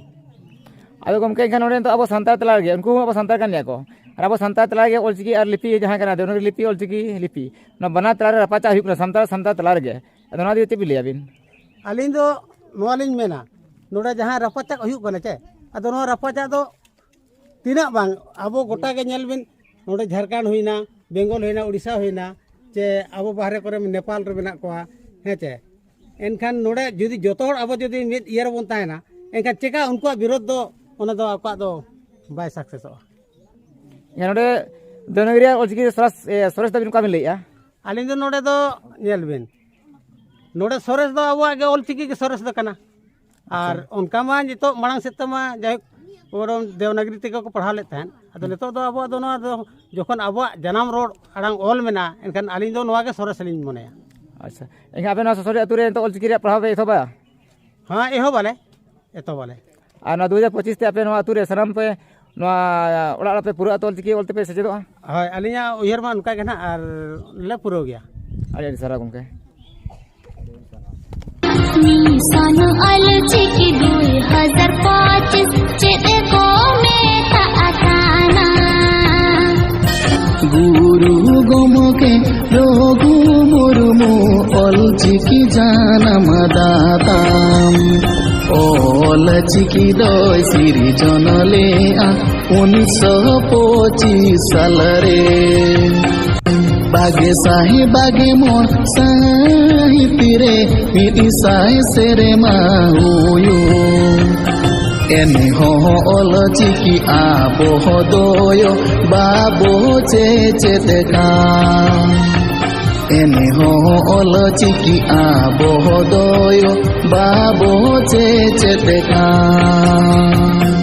ᱟᱫᱚ ᱜᱚᱢᱠᱮ, ᱮᱱᱠᱷᱟᱱ ᱱᱚᱰᱮ ᱱᱤᱛᱚᱜ ᱟᱵᱚ ᱥᱟᱱᱛᱟᱲ ᱛᱟᱞᱟ ᱨᱮᱜᱮ, ᱩᱱᱠᱩ ᱦᱚᱸ ᱟᱵᱚ ᱥᱟᱱᱛᱟᱲ ᱠᱟᱱ ᱜᱮᱭᱟ ᱠᱚ, ᱟᱨ ᱟᱵᱚ ᱥᱟᱱᱛᱟᱲ ᱛᱟᱞᱟ ᱨᱮᱜᱮ ᱚᱞᱪᱤᱠᱤ ᱟᱨ ᱞᱤᱯᱤ ᱡᱟᱦᱟᱸ ᱠᱟᱱᱟ, ᱫᱮᱵᱽᱱᱟᱜᱚᱨᱤ ᱞᱤᱯᱤ, ᱚᱞᱪᱤᱠᱤ ᱞᱤᱯᱤ, ᱚᱱᱟ ᱵᱟᱱᱟᱨ ᱛᱟᱞᱟ ᱨᱮ ᱨᱟᱯᱟᱪᱟᱜ ᱦᱩᱭᱩᱜ ᱠᱟᱱᱟ ᱥᱟᱱᱛᱟᱲ, ᱥᱟᱱᱛᱟᱲ ᱛᱟᱞᱟ ᱨᱮᱜᱮ᱾ ᱟᱫᱚ ᱱᱚᱣᱟ ᱤᱫᱤ ᱠᱟᱛᱮ ᱪᱮᱫ ᱵᱤᱱ ᱞᱟᱹᱭᱟ ᱵᱤᱱ? ᱟᱹᱞᱤᱧ ᱫᱚ ᱱᱚᱣᱟ ᱞᱤᱧ ᱢᱮᱱᱟ, ᱱᱚᱰᱮ ᱡᱟᱦᱟᱸ ᱨᱟᱯᱟᱪᱟᱜ ᱦᱩᱭᱩᱜ ᱠᱟᱱᱟ ᱪᱮ, ᱟᱫᱚ ᱱᱚᱣᱟ ᱨᱟᱯᱟᱪᱟᱜ ᱫᱚ ᱛᱤᱱᱟᱹᱜ ᱵᱟᱝ, ᱟᱵᱚ ᱜᱚᱴᱟ ᱜᱮ ᱧᱮᱞ ᱵᱤᱱ, ᱱᱚᱰᱮ ᱡᱷᱟᱲᱠᱷᱚᱸᱰ ᱦᱩᱭᱱᱟ, ᱵᱮᱝᱜᱚᱞ ᱦᱩᱭᱱᱟ, ᱩᱲᱤᱥᱥᱟ ᱦᱩᱭᱱᱟ, ᱪᱮ ᱟᱵᱚ ᱵᱟᱦᱨᱮ ᱠᱚᱨᱮ ᱱᱮᱯᱟᱞ ᱨᱮ ᱢᱮᱱᱟᱜ ᱠᱚᱣᱟ, ᱦᱮᱸ ᱪᱮ? ᱮᱱᱠᱷᱟᱱ ᱱᱚᱰᱮ ᱡᱩᱫᱤ ᱡᱚᱛᱚ ᱦᱚᱲ ᱟᱵᱚ ᱡᱩᱫᱤ ᱢᱤᱫ ᱤᱭᱟᱹ ᱨᱮᱵᱚᱱ ᱛᱟᱦᱮᱱᱟ, ᱮᱱᱠᱷᱟᱱ ᱪᱮᱠᱟ ᱩᱱᱠᱩᱣᱟᱜ ᱵᱤᱨᱳᱫᱷ ᱫᱚ, ᱚᱱᱟ ᱫᱚ ᱟᱠᱚᱣᱟᱜ ᱫᱚ ᱵᱟᱭ ᱥᱟᱠᱥᱮᱥᱚᱜᱼᱟ᱾ ᱮᱱᱠᱷᱟᱱ ᱱᱚᱰᱮ ᱫᱮᱵᱽᱱᱟᱜᱚᱨᱤ ᱨᱮᱭᱟᱜ ᱚᱞᱪᱤᱠᱤ ᱥᱚᱨᱮᱥ, ᱮ, ᱥᱚᱨᱮᱥ ᱫᱚ ᱟᱹᱵᱤᱱ ᱚᱠᱟ ᱵᱤᱱ ᱞᱟᱹᱭᱮᱫᱼᱟ? ᱟᱹᱞᱤᱧ ᱫᱚ ᱱᱚᱰᱮ ᱫᱚ ᱧᱮᱞ ᱵᱤᱱ, ᱱᱚᱰᱮ ᱥᱚᱨᱮᱥ ᱫᱚ ᱟᱵᱚᱣᱟᱜ ᱜᱮ ᱚᱞᱪᱤᱠᱤ ᱜᱮ ᱥᱚᱨᱮᱥ ᱫᱚ ᱠᱟᱱᱟ᱾ ᱟᱨ ᱟᱪᱪᱷᱟ᱾ ᱚᱱᱠᱟ ᱢᱟ ᱱᱤᱛᱚᱜ ᱢᱟᱲᱟᱝ ᱥᱮᱫ ᱛᱮᱢᱟ ᱡᱟᱭᱦᱳᱠ ᱵᱚᱨᱚᱝ ᱫᱮᱵᱽᱱᱟᱜᱚᱨᱤ ᱛᱮᱜᱮ ᱠᱚ ᱯᱟᱲᱦᱟᱣ ᱞᱮᱫ ᱛᱟᱦᱮᱸᱫ᱾ ᱟᱫᱚ ᱱᱤᱛᱚᱜ ᱫᱚ ᱟᱵᱚᱣᱟᱜ ᱫᱚ ᱱᱚᱣᱟ ᱫᱚ ᱡᱚᱠᱷᱚᱱ ᱟᱵᱚᱣᱟᱜ ᱡᱟᱱᱟᱢ ᱨᱚᱲ ᱟᱲᱟᱝ ᱚᱞ ᱢᱮᱱᱟᱜᱼᱟ, ᱮᱱᱠᱷᱟᱱ ᱟᱹᱞᱤᱧ ᱫᱚ ᱱᱚᱣᱟ ᱜᱮ ᱥᱚᱨᱮᱥ ᱞᱤᱧ ᱢᱚᱱᱮᱭᱟ᱾ ᱟᱪᱪᱷᱟ, ᱮᱱᱠᱷᱟᱱ ᱟᱯᱮ ᱱᱚᱣᱟ ᱥᱩᱥᱩᱱᱤᱭᱟᱹ ᱟᱹᱛᱩ ᱨᱮ ᱱᱤᱛᱚᱜ ᱚᱞᱪᱤᱠᱤ ᱨᱮᱭᱟᱜ ᱯᱟᱲᱦᱟᱣ ᱯᱮ ᱮᱛᱚᱦᱚᱵᱟ? ᱦᱮᱸ, ᱮᱦᱚᱵᱟᱞᱮ, ᱮᱛᱚᱦᱚᱵᱟᱞᱮ᱾ ᱟᱨ ᱱᱚᱣᱟ ᱫᱩ ᱦᱟᱡᱟᱨ ᱯᱚᱸᱪᱤᱥ ᱛᱮ ᱟᱯᱮ ᱱᱚᱣᱟ ᱟᱹᱛᱩ ᱨᱮ ᱥᱟᱱᱟᱢ ᱯᱮ ᱱᱚᱣᱟ ᱚᱲᱟᱜ ᱚᱲᱟᱜ ᱯᱮ ᱯᱩᱨᱟᱹᱜᱼᱟ ᱛᱚ ᱚᱞᱪᱤᱠᱤ ᱚᱞ ᱛᱮᱯᱮ ᱥᱮᱪᱮᱫᱚᱜᱼᱟ? ᱦᱳᱭ, ᱟᱹᱞᱤᱧᱟᱜ ᱩᱭᱦᱟᱹᱨ ᱢᱟ ᱚᱱᱠᱟ ᱜᱮ ᱱᱟᱦᱟᱜ, ᱟᱨ ᱞᱮ ᱯᱩᱨᱟᱹᱣ ᱜᱮᱭᱟ᱾ ᱟᱹᱰᱤ ᱟᱹᱰᱤ ᱥᱟᱨᱦᱟᱣ ᱜᱚᱢᱠᱮ᱾ ᱢᱤᱥᱚᱱ ᱚᱞᱪᱤᱠᱤ ᱫᱩᱭ ᱦᱟᱡᱟᱨ ᱯᱚᱸᱪᱤᱥ ᱪᱮᱫ ᱠᱚ ᱢᱮᱛᱟᱜ ᱠᱟᱱᱟ? ᱜᱩᱨᱩ ᱜᱚᱢᱠᱮ ᱨᱚᱜᱷᱩ ᱢᱩᱨᱢᱩ ᱚᱞᱪᱤᱠᱤ ᱡᱟᱱᱟᱢ ᱫᱟᱛᱟᱢ᱾ ᱚᱞᱪᱤᱠᱤ ᱫᱚᱭ ᱥᱤᱨᱡᱚᱱ ᱞᱮᱜᱼᱟ ᱩᱱᱤᱥᱥᱚ ᱯᱚᱸᱪᱤᱥ ᱥᱟᱞ ᱨᱮ᱾ ᱵᱟᱜᱮ ᱥᱟᱭ ᱵᱟᱜᱮ ᱢᱚᱬ ᱥᱟᱹᱦᱤᱛ ᱨᱮ ᱢᱤᱫ ᱥᱟᱭ ᱥᱮᱨᱢᱟ ᱦᱩᱭᱩᱜ᱾ ᱮᱱᱦᱚᱸ ᱚᱞ ᱪᱤᱠᱤ ᱟᱵᱚ ᱫᱚᱭᱚ ᱵᱟᱵᱚ ᱪᱮᱪᱮᱫ ᱠᱟᱱ᱾ ᱮᱱᱦᱚᱸ ᱚᱞ ᱪᱤᱠᱤ ᱟᱵᱚ ᱫᱚᱭᱚ ᱵᱟᱵᱚ ᱪᱮᱪᱮᱫ ᱠᱟᱱ᱾